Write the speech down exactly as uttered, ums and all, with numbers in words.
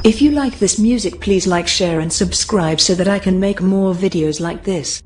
If you like this music, please like, share and subscribe so that I can make more videos like this.